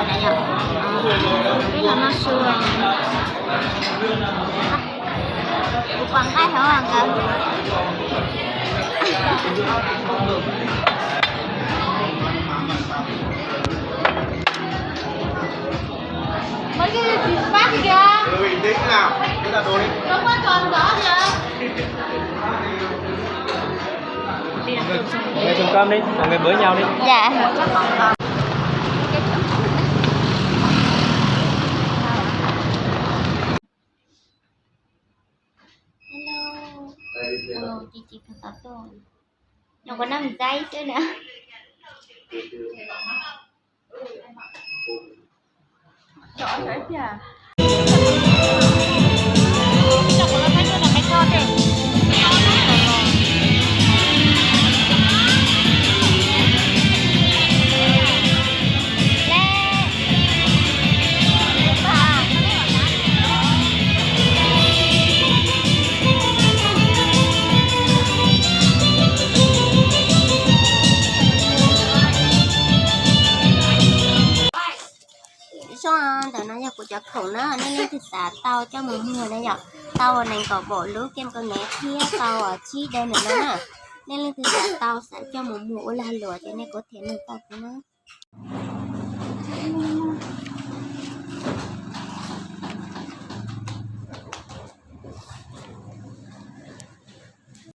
Peb los noj su, kuv pom nqaij hauv nkawd. Ngồi chung cơm đi, mọi người bới nhau đi. Dạ. Hello. Ồ, chị, chị có tỏ tôi. Nó có năm giây xíu nữa. Zoo, ntawm no yog kuv cov khoom na, nej leej twg xav tau coj mus muag na yom, tau nees nkaum npaum lub kem Kau Nev thiab tau tsib daim ntawm no na. Nej leej twg xav tau xav coj mus muag ua lag luam ces nej kuj them nug tau kuv na.